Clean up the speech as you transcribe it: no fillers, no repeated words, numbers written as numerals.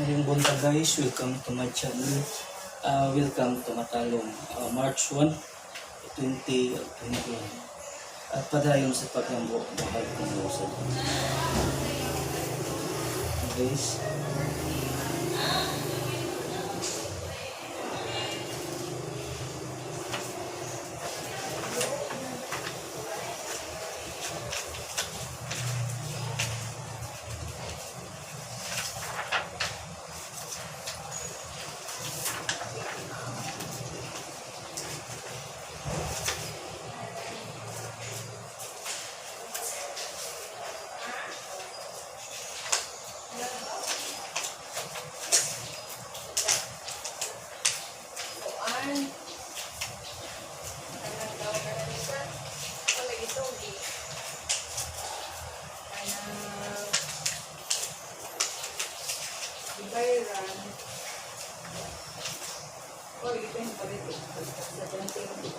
Ngayong buntag, guys, welcome to my channel. Welcome to Matalom, March 1, 2021. At padayon sa paglambo, mahal kong usap. Guys, Kuan. Kanang daw ka na siya. Wala ito, di. Kanang Ibayran. Wala ito yung palit. Sa 20.